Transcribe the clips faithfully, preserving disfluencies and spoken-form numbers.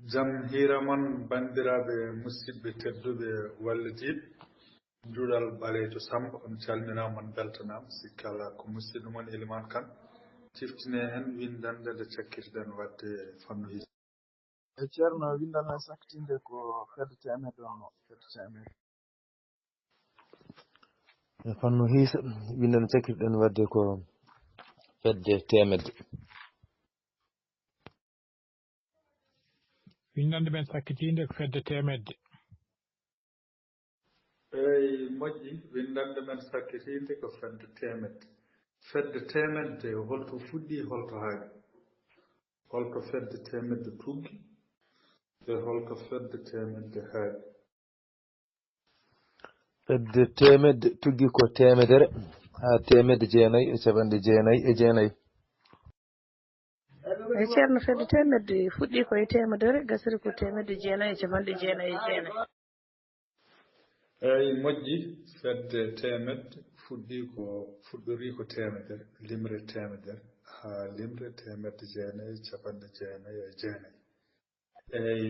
Jam hiira mon, banndiraaɓe musidɓe tedduɓe wallidiiɓe. Duɗal Ɓaleejo Sammba, on calminaama, on mbeltanaama. Sikka alaa ko musidɗo mon Elimaan Kan. Ciftine en winndannde nde cakkitiɗen waɗde fannu hiisa. E Ceerno, winndannde sakkitiinde ko fedde teemedde on, no fedde teemedde. E fannu hiisa, winndannde cakkitiɗen waɗde ko fedde teemedde. Winndannde men sakkitiinde ko fedde teemedde. Eey, moƴƴi, winndannde men sakkitiinde ko fedde teemedde. Fedde teemedde, holto fuɗɗi, holto haaɗi? Holto fedde teemedde tuggi, e holto fedde teemedde haaɗi? Fedde teemedde tuggi ko teemedere haa teemedde jeenayi e capanɗe jeenayi e jeenayi. E Ceerno, fedde teemedde fuɗɗi ko e teemedere, gasiri ko teemedde jeenayi e capanɗe jeenayi e jeenayi. Eey, moƴƴi, fedde teemedde fuɗɗi ko, fuɗɗori ko teemedere, limre teemedere, haa limre teemedde jeenayi e capanɗe jeenayi e jeenayi. Eey,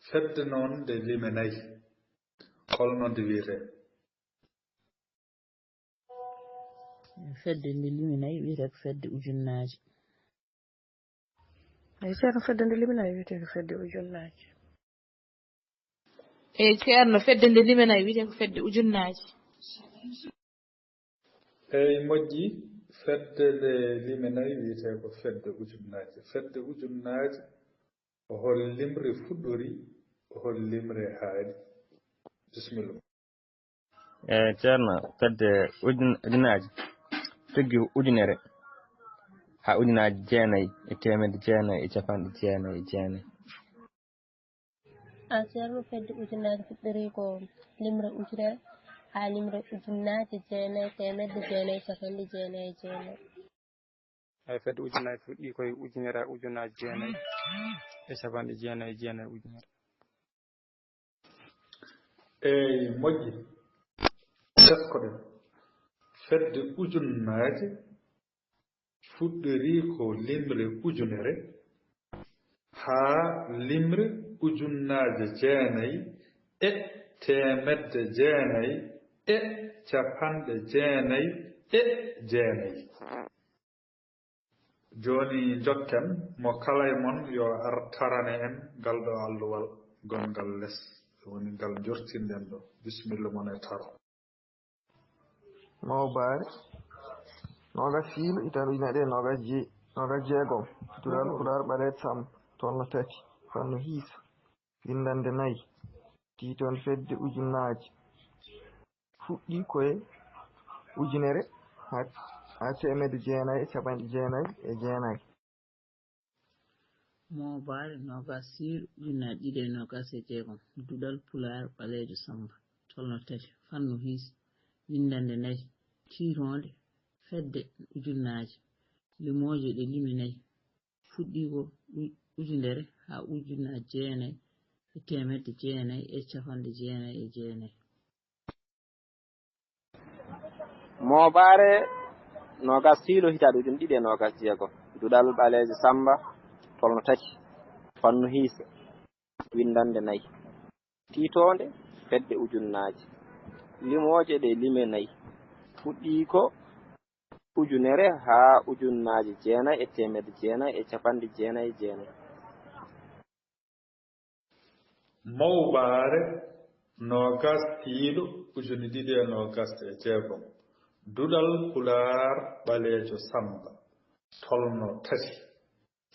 fedde noon nde lime nayi, holno nde wiyetee? Fedde nde lime nayi wiyetee ko fedde ujunnaaje. Eey, Ceerno, fedde nde lime nayi wiyetee ko fedde ujunnaaje. Eey, Ceerno, fedde nde lime nayi wiyetee ko fedde ujunnaaje. Eey, moƴƴi, fedde nde lime nayi wiyetee ko fedde ujunnaaje. Fedde ujunnaaje, ko hol limre fuɗɗori, ko hol limre haaɗi? Bisimilla. Eey, Ceerno, fedde ujun-, ujunnaaje, tuggi ujunere haa ujunnaaje jeenayi e teemedde jeenayi e capanɗe jeenayi e jeenayi. A Ceerno, fedde ujunnaaje fuɗɗori ko limre ujunere haa limre ujunnaaje jeenayi, teemedde jeenayi, capanɗe jeenayi e jeenayi. Eey, fedde ujunnaaje fuɗɗi ko e ujunere haa ujunnaaje jeenayi e capanɗe jeenayi e jeenayi ujunere. Eey, moƴƴi. Teskoɗen. Fedde ujunnaaje fuɗɗori ko limre ujunere haa limre ujunnaaje jeenayi e teemedde jeenayi e capanɗe jeenayi e jeenayi. Jooni njokken, mo kala e mon yo ar tarane en ngal ɗo alluwal gonngal les, woni ngal njortinɗen ɗo. Bisimilla mon e taro. Mawbaare, noogas fiilu, hitaande ujunere e noogas jee-, noogas jeegom. Duɗal Pulaar Ɓaleejo Sammba, tolno tati, fannu hiisa, winndannde nayi, tiitoonde fedde ujunnaaje. Fuɗɗi ko e ujunere haa, haa teemedde jeenayi e capanɗe jeenayi e jeenayi. Moobaare, noogas siilo, ujunaaji ɗiɗi e noogas e jeegom. Duɗal Pulaar Ɓaleejo Sammba, tolno tati, fannu hiisa, winndannde nayi, tiitoonde fedde ujunnaaje, limooje ɗe lime nayi. Fuɗɗi ko u-, ujunere haa ujunnaaje jeenayi e teemedde jeenayi e capanɗe jeenayi e jeenayi. Moobaare, noogas siilo, hitaande ujunere ɗiɗi e noogas jeegom. Duɗal Ɓaleejo Sammba, tolno tati, fannu hiisa, winndannde nayi, tiitoonde fedde ujunnaaje, limooje ɗe lime nayi. Fuɗɗi ko ujunere haa ujunnaaje jeenayi e teemedde jeenayi e capanɗe jeenayi e jeenayi. Mawbaare, noogas siilo, ujine ɗiɗi e noogas e jeegom. Duɗal Pulaar Ɓaleejo Sammba, tolno tati,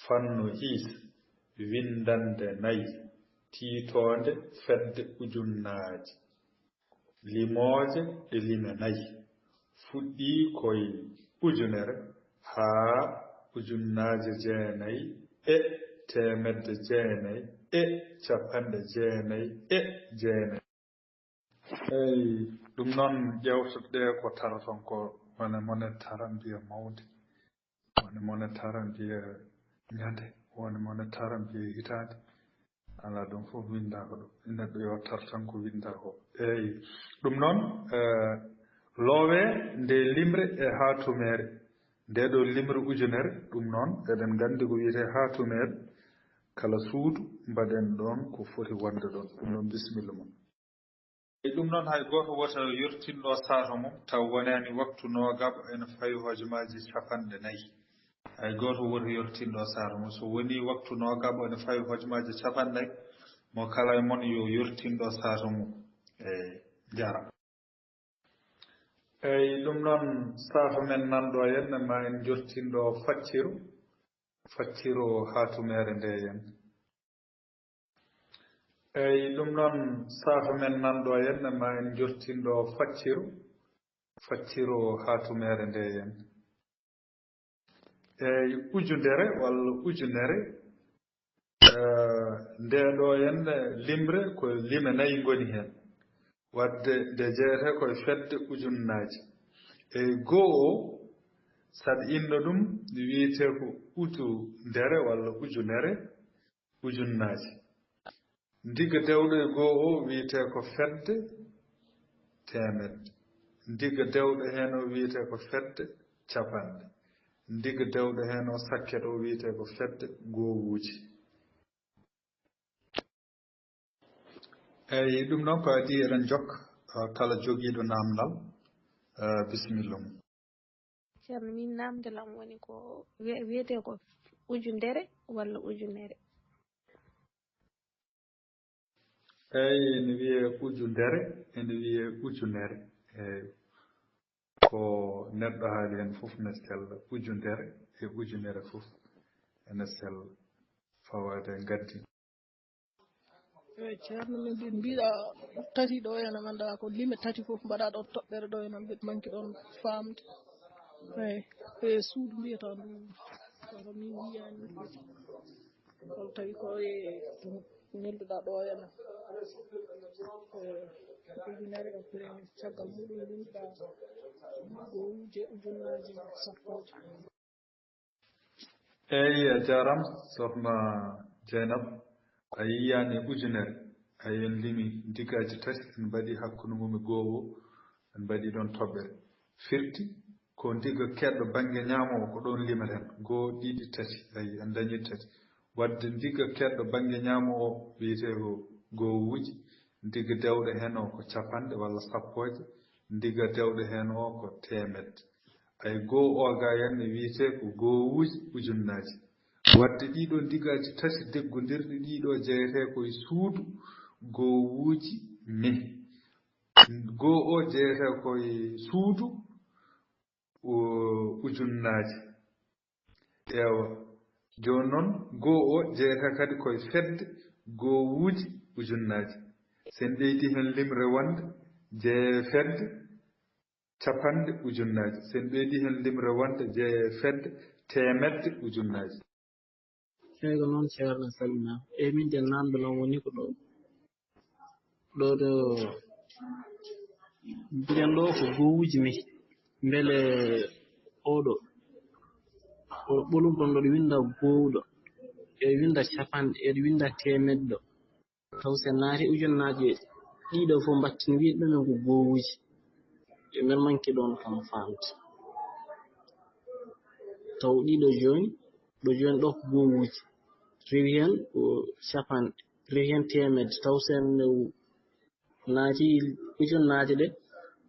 fannu hiisa, winndannde nayi, tiitoonde fedde ujunnaaje, limooje ɗe lime nayi. Fuɗɗi ko e ujunere haa ujunnaaje jeenayi e teemedde jeenayi e capanɗe jeenayi e jeenayi. Eey, ɗum noon ƴeewtoɗe ko tara toon ko wone mone tara mbiya mawde. Woni mone tara mbiye ñande, woni mone tara mbiye hitaande. Alaa, ɗum fof winndaaka ɗo. Neɗɗo yo tar tan ko winndaa ko. Eey, ɗum noon, eh, loowee nde limre e haatumeere. Ndee ɗoo limre ujunere, ɗum noon, eɗen nganndi ko wiyetee haatumeere. Kala suudu, mbaɗen ɗoon ko foti wonde ɗoon. Ɗum noon, bisimilla mon. E ɗum noon, hay gooto wota yortin ɗo saato mum, taw wonaani waktu noogaɓo ene fawi hojomaaji capanɗe nayi. Hay gooto wota yortin ɗo saato mum. So wonii waktu noogaɓo ene fawi hojomaaji capanɗe nayi, mo kala e mon yo yortin ɗo saato mum. E jara. Eyi, ɗum noon, saato men nan ɗo henne, ma en njottin ɗo facciro, facciro haatumere nde henne. Eyi, ɗum noon, saato men nan ɗo henne, ma en njottin ɗo facciro, facciro haatumere nde henne. Eyi, ujunere walla ujunere, eh, nde ɗo henne limre ko lime nayi ngoni heen. Wadde nde jeyetee ko e fedde ujunnaaji. Eyi, goo o, saɗa inna ɗum, wiyetee ko ujundere walla ujunere, ujunnaaji. Ndiga dewɗo e goo o wiyetee ko fedde teemedde. Ndiga dewɗo heen o wiyetee ko fedde capanɗe. Ndiga dewɗo heen o sakket o wiyetee ko fedde goowuuji. Eyi, ɗum noon ko adii eɗen jokka, eh, kala jogiiɗo naamndal, eh, bisimilla mum. Ceerno, min naamndal am woni ko wiye-, wiyetee ko ujundere walla ujunere? Eyi, ene wiyee ujundere, ene wiyee ujunere. Eyi, ko neɗɗo haali heen fof ne sella, ujundere e ujunere fof ene sella, fawaade e ngaddi. Eyi, ceerno, min mbi-, mbiɗa tati ɗo ene, manda ko lime tati fof mbaɗa ɗon toɓɓere ɗo ene, mbiɗa manki ɗon faamde. Eyi, e suudu mbiyata ndu, kono min yiyaani. Kono tawi ko e nelduɗa ɗo ene, e ujunere e premier, caggal muɗum mbinduɗa ko ujje ujunnaaji sappoji. Eyi, a jaaraama, Sokhna Dieynaba. A yiyaani ujunere. Eyi, en limi ndigaaji tati, en mbaɗi hakkunde mum e goo o, en mbaɗi ɗoon toɓɓere. Firti ko ndiga keedɗo bannge ñaamo o, ko ɗoon limeten. Goo, ɗiɗi, tati. Eyi, en dañii tati. Wadde ndiga keedɗo bannge ñaamo o wiyetee ko goowuuji, ndiga dewɗo heen o ko capanɗe walla sappooje, ndiga dewɗo heen o ko teemedde. Ay goo o ga henne wiyetee ko goowuuji ujunnaaji. Wadde ɗiɗo ndigaaji tati deggondirɗi ɗiɗo jeyetee ko e suudu goowuuji mehi. Goo o jeyetee ko e suudu, o, ujunnaaji. Ewa. Jooni noon, goo o jeyetee kadi ko e fedde goowuuji ujunnaaji. So en ɓeydi heen limre wonde, jeyee fedde capanɗe ujunnaaji. So en ɓeydi heen limre wonde, jeyee fedde teemedde ujunnaaji. Eyi, ko noon, ceerno, salminaama. Eyi, min de, naamndal am woni ko ɗo. Ɗo, ɗo, mbiɗen ɗo ko goowuuji mehi. Mbele oɗo, o ɓolum ɗon ɗo ɗo winnda goowɗo, e winnda capanɗe, e winnda teemedde ɗo. Taw so en naati ujunnaaji ɗiɗo fof mbattin wiide ɗumen ko goowuuji. E men manki ɗoon kam faamde. Taw ɗiɗo jooni, ɗo jooni ɗo ko goowuuji. Rewi heen ko capanɗe, rewi heen teemedde. Taw so en naati ujunnaaje ɗe,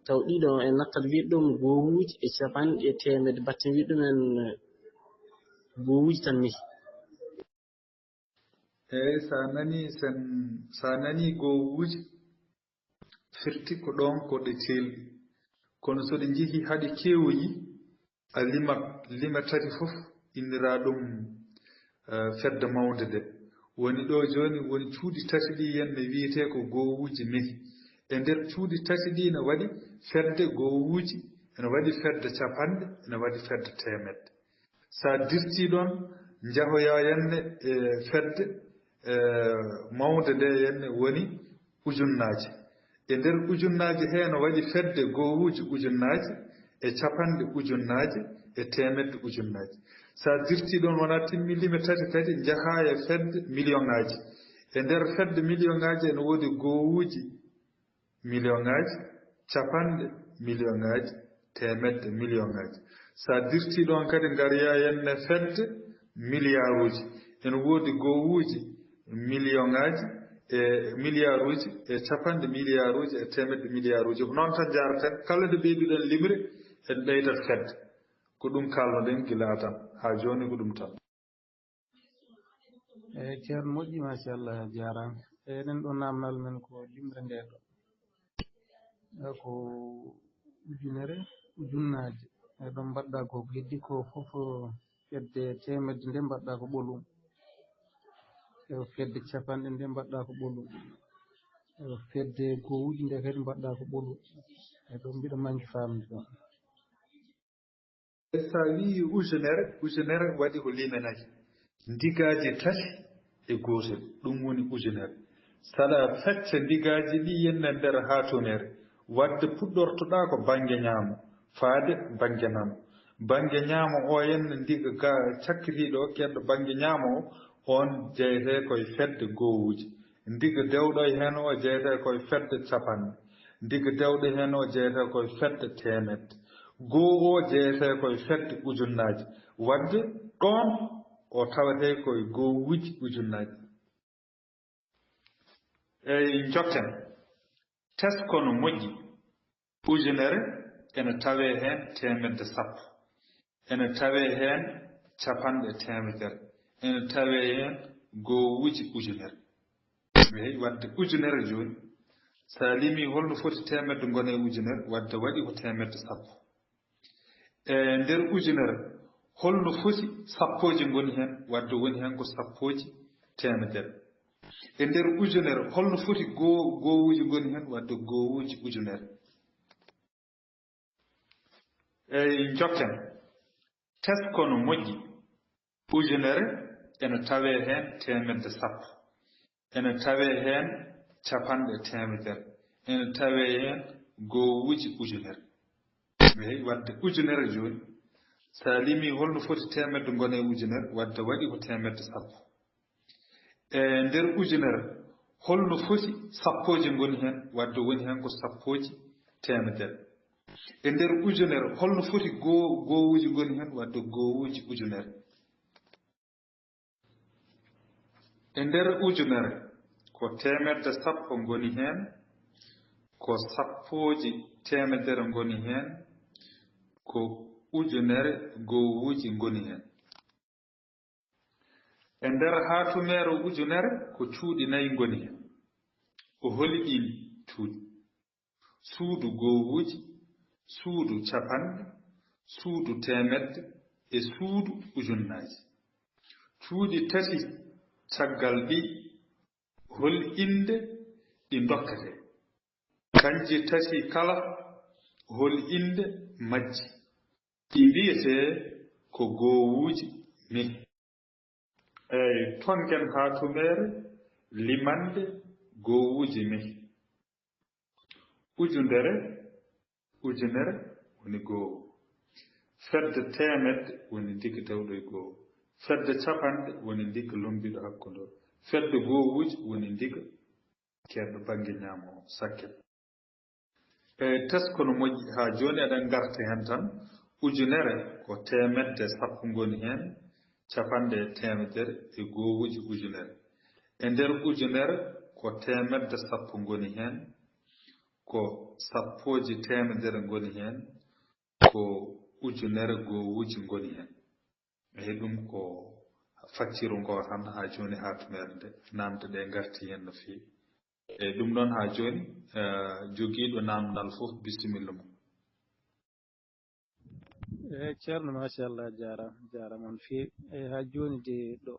taw ɗiɗo en nattat wiide ɗum goowuuji e capanɗe e teemedde, mbattin wiide ɗumen, eh, goowuuji tan mehi. Eeyi, so a nanii sen, so a nanii goowuuji, firti ko ɗoon ko ɗe ceelɗi. Kono so ɗe njehii haa ɗe kewoyi, a limat lime tati fof, innira ɗum, eh, fedde mawnde nde. Woni ɗo jooni, woni cuuɗi tati ɗi henne wiyetee ko goowuuji mehi. E nder cuuɗi tati ɗi ene waɗi fedde goowuuji, ene waɗi fedde capanɗe, ene waɗi fedde teemedde. So a dirtii ɗoon, njahoyaa henne e fedde, eh, mawnde nde henne woni ujunnaaje. E nder ujunnaaje hee no waɗi fedde goowuuji ujunnaaje, e capanɗe ujunnaaje, e teemedde ujunnaaje. So a dirtii ɗoon, wonaa timmi lime tati kadi, njahaa e fedde miliyoŋaaji. E nder fedde miliyoŋaaji ene woodi goowuuji miliyoŋaaji, capanɗe miliyoŋaaji, teemedde miliyoŋaaji. So a dirtii ɗoon kadi, ngaryaa henne fedde miliyaaruuji. Ene woodi gowuuji miliyonŋaaji e miliyaaruuji e capanɗe miliyaaruuji e teemedde miliyaaruuji. Ko noon tan njaaraten. Kala nde ɓeyduɗen limre, en ɓeydat fedde. Ko ɗum kaalnoɗen gila adan. Haa jooni ko ɗum tan. Eeyi, ceerno moƴƴi, machallah, jaaraama. Eeyi, enen ɗo naamnal men ko limre nde ɗo. Ko ujunere, ujunnaaje. E ɗon mbaɗɗa ko heddi ko fof, fedde teemedde nde mbaɗɗa ko ɓolum. E fedde capanɗe nde mbaɗɗa ko ɓolum. E fedde gowuuji nde kadi mbaɗɗa ko ɓolum. E ɗon mbiɗo manki faamde ɗon. So a wii ujunere, ujunere waɗi ko limenaji, ndigaaji tati e gootel, ɗum woni ujunere. Saɗa fecca ndigaaji ɗi yenna nder haatunere, wadde puɗɗortoɗaa ko bannge ñaamo, faade bannge nano. Bannge ñaamo o yenna ndiga ga cakkitiiɗo o, keɗɗo bannge ñaamo o, on jeyetee koye fedde gowuuji. Ndiga dewɗo e heen o jeyetee koye fedde capanɗe. Ndiga dewɗo e heen o jeyetee koye fedde teemedde. Goo o jeyetee koye fedde ujunnaaji. Wadde ɗoon o tawetee koye gowuuji ujunnaaji. Eyi, njokken. Tesko no moƴƴi. Ujunere ene tawee heen teemedde sappo. Ene tawee heen capanɗe teemedere. Ene tawee heen gowuuji ujunere. Eyi, wadde ujunere jooni. So a limii holno foti teemedde ngona e ujunere, wadde waɗi ko teemedde sappo. E nder ujunere, holno foti sappooji ngoni heen, wadde woni heen ko sappooji teemedere. E nder ujunere, holno foti goo-, gowuuji ngoni heen, wadde gowuuji ujunere. Eyi, njokken. Tesko no moƴƴi. Ujunere ene tawee heen teemedde sappo. Ene tawee heen capanɗe teemedere. Ene tawee heen gowuuji ujunere. Eyi, wadde ujunere jooni. So a limii holno foti teemedde ngona e ujunere, wadde waɗi ko teemedde sappo. E nder ujunere, holno foti sappooji ngoni heen, wadde woni heen ko sappooji teemedere. E nder ujunere, holno foti goo-, gowuuji ngoni heen, wadde gowuuji ujunere. E nder ujunere, ko teemedde sappo ngoni heen, ko sappooji teemedere ngoni heen, ko ujunere gowuuji ngoni heen. E nder haatumeere ujunere, ko cuuɗi nayi ngoni heen. O holi ɗiin cuuɗi? Suudu gowuuji, suudu capanɗe, suudu teemedde e suudu ujunnaaji. Cuuɗi tati caggal ɗii, hol innde ɗi ndokketee? Kanji tati kala, hol innde majji? Ɗi mbiyetee ko gowuuji mil. Eey, tongen haatumeere limande gowuuji mil. Ujundere, ujunere woni gowo. Fedde teemedde woni ndigga dewɗo e gowo. Fedde capanɗe woni ndigga lombiɗo hakkunde o. Fedde gowuuji woni ndigga keerɗo bannge ñaamo o, sakket. E tesko no moƴƴi, haa jooni eɗen ngarta heen tan. Ujunere ko teemedde sappo ngoni heen, capanɗe e teemedere e gowuuji ujunere. E nder ujunere ko teemedde sappo ngoni heen, ko sappooji teemedere ngoni heen, ko ujunere gowuuji ngoni heen. Eyi, ɗum ko facciru ngo tan haa jooni, haa tumeere nde, naamnde ɗe ngarti heen no feewi. Eyi, ɗum noon haa jooni, eh, jogiiɗo naamndal fof, bisimilla mum. Eyi, Ceerno, machallah, jaaraama, jaaraama no feewi. Eyi, haa jooni de ɗo,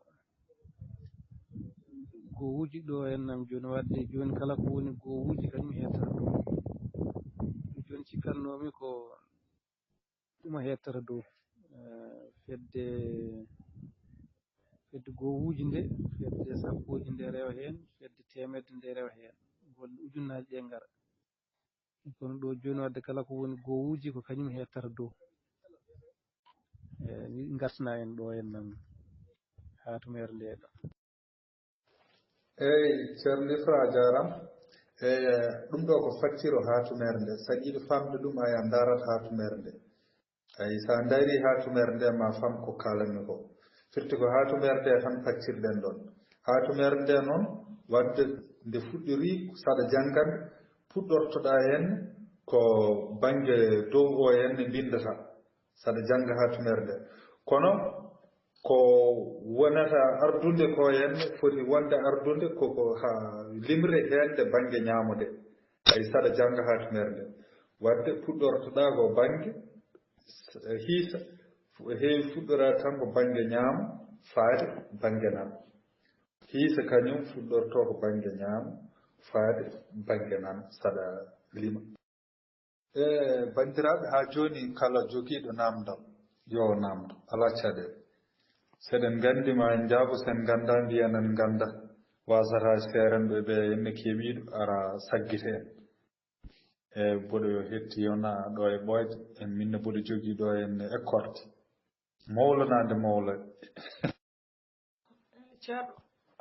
gowuuji ɗo en nam jooni, waɗde jooni kala ko woni gowuuji kañum hettata ɗo. Jooni cikkatnoomi ko ɗum o hettata dow, eh, fedde, fedde gowuuji nde, fedde sappooji nde rewa heen, fedde teemedde nde rewa heen, golle ujunnaaji ɗe ngara. Kono ɗo jooni waɗde kala ko woni gowuuji ko kañum hettata dow. Eh, ngartina en ɗo en nam haa to meer nde ɗo. Eyi, Ceerno Ifra, a jaaraama. Eyi, ɗum ɗo ko facciro haatumeere nde. So a yiɗi faamde ɗum, a yaha ndaarat haatumeere nde. Eyi, so a ndaarii haatumeere nde, ma faam ko kaalanmi ko. Firti ko haatumerde tan paccirɗen ɗon. Haatumerde noon, waɗde nde fuɗɗori saɗa janngande, puɗɗortoɗaa heen ko bannge dow o heen nde mbinndataa, saɗa jannga haatumerde. Kono ko wonata ardunde ko heen foti wonde ardunde koko haa limre heen nde bannge ñaamo nde. Ay saɗa jannga haatumerde. Waɗde puɗɗortoɗaa ko bannge hiisa, heewi fuɗɗoraade tan ko bannge ñaamo faade bannge nano. Hiisa kañum fuɗɗorto ko bannge ñaamo faade bannge nano saɗa lima. E banndiraaɓe, haa jooni kala jogiiɗo naamndal, yo naamndo, alaa caɗeele. Seɗen nganndi ma en njaabo, sen ngannda mbiyen en ngannda. Waasata seerenɓe ɓe enne keewiiɗo ara saggita en. E mboɗo hetti yona ɗo e ɓooyde, en minne mboɗo jogii ɗo en ekkorde. Mawlanaade mawla. Ceerno,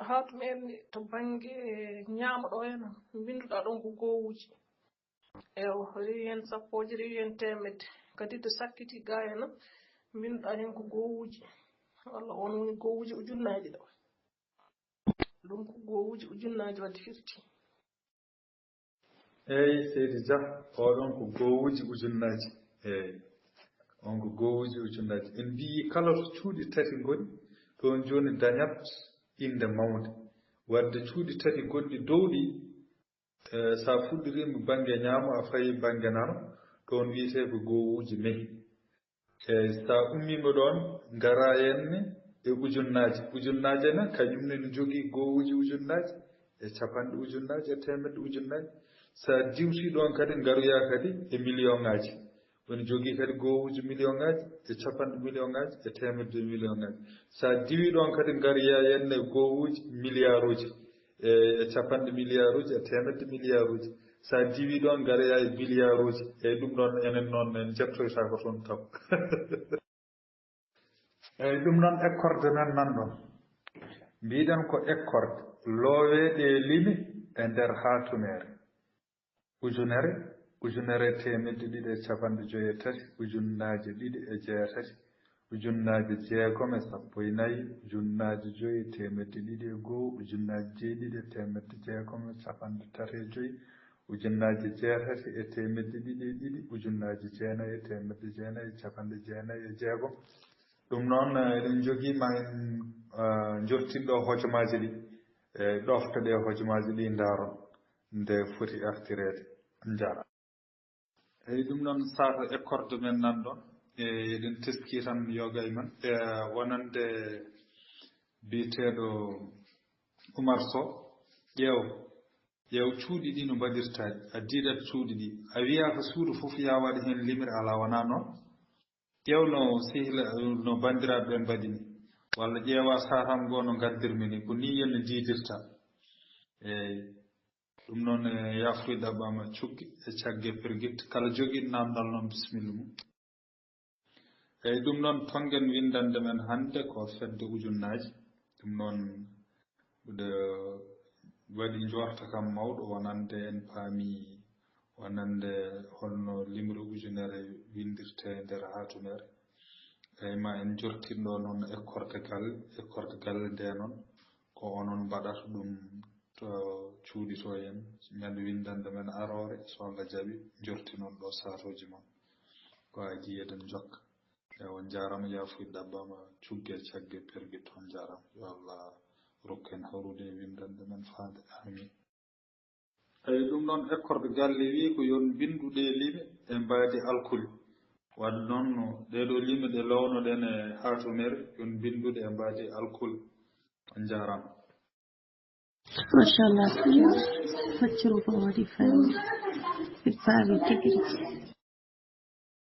haatumerde to bannge ñaamo ɗo en, mbinnduɗaa ɗon ko gowuuji. Ewa, rewi heen sappooje, rewi heen teemedde. Kadi to sakkiti gaa en, mbinnduɗaa heen ko gowuuji. Walla on woni gowuuji ujunnaaji ɗo. Ɗum ko gowuuji ujunnaaji wadde firti. Eey, seydi Jah, oɗon ko gowuuji ujunnaaji. Eey, on ko gowuuji ujunnaaji. En mbiyi kala to cuuɗi tati ngoni, ɗon jooni dañat innde mawnde. Waɗde cuuɗi tati gonɗi dow ɗi, e, so a fuɗɗiriima bannge ñaamo, a fayi bannge nano, ɗon wiyetee ko gowuuji nayi. Eey, so a ummiima ɗoon, ngaraa heen e ujunnaaji. Ujunnaaji ne, kañum ne no jogii gowuuji ujunnaaji, e capanɗe ujunnaaji, e teemedde ujunnaaji. So a diwtii ɗoon kadi, ngaroyaa kadi e miliyoŋaaji. Woni jogii kadi gowuuji miliyoŋaaji, e capanɗe miliyoŋaaji, e teemedde miliyoŋaaji. So a diwii ɗoon kadi, ngaroyaa heen e gowuuji miliyaaruuji. E, e capanɗe miliyaaruuji, e teemedde miliyaaruuji. So a diwii ɗoon, ngaroyaa e biliyaaruuji. Eey, ɗum ɗoon enen noon en njettoytaako toon taw. Eey, ɗum noon ekkorde men nan ɗoon. Mbiɗen ko ekkorde loowee ɗe limi e nder haatumere. Ujunere, ujunere e teemedde ɗiɗi e capanɗe joy e tati, ujunnaaje ɗiɗi e jeetati, ujunnaaje jeegom e sappo e nayi, ujunnaaje joy e teemedde ɗiɗi e goo, ujunnaaje jeeɗiɗi e teemedde jeegom e capanɗe tati e joy, ujunnaaje jeetati e teemedde ɗiɗi e ɗiɗi, ujunnaaje jeenayi e teemedde jeenayi e capanɗe jeenayi e jeegom. Ɗum noon, eh, eɗen njogii ma en, eh, njortin ɗo hojomaaji ɗi, e ɗofta ɗe hojomaaji ɗi ndaaron nde foti artireede. Njaara. Eyi, ɗum noon, sato ekkorde men nan ɗon, e eɗen teskii tan yoga e men. E wonande biyeteeɗo Umar Sow, ƴeew, ƴeew cuuɗi ɗi no mbaɗirtaa, a diidat cuuɗi ɗi. A wiyaa ko suudu fof yaa waɗa heen limre, alaa, wonaa noon. Ƴeew no sehila, no banndiraaɓe ɓe mbaɗi ni, walla ƴeewa satam ngo no ngaddirmi ni, ko ni yen no diidirta. Eey, ɗum noon, e yaafuy ɗaɓɓaama cukki e cagge pergit, kala jogiiɗo naamndal noon, bisimilla mum. Eey, ɗum noon, tonngen winndannde men hannde ko fedde ujunnaaji. Ɗum noon, mbiɗo waɗi njoorta kam mawɗo, wonande en paami, wonande holno limre ujunere winndirtee nder haatumere. Eey, ma en njortin ɗo noon ekkorde galle, ekkorde galle nde noon, ko onon mbaɗata ɗum to cuuɗi to en, ñande winndannde men aroore, so Allah jaɓi, njortinon ɗo saatooji mon. Ko adii eɗen njokka. Ewa, on njaaraama, yaafuy ɗaɓɓaama, cugge cagge pergit, on njaaraama. Yo Allah rokku en hawrude e winndannde men faande. Amin. Eyi, ɗum noon, ekkorde galle wi ko yon mbinndu ɗe lime e mbaadi alkuli. Wadde noon, no ɗee ɗoo lime ɗe lownoɗen e haatumere, yon mbinndu ɗe e mbaadi alkuli. On njaaraama. Machallah, yo, faccuru ko waɗi fayida. Ɓe faawi tigi rigi.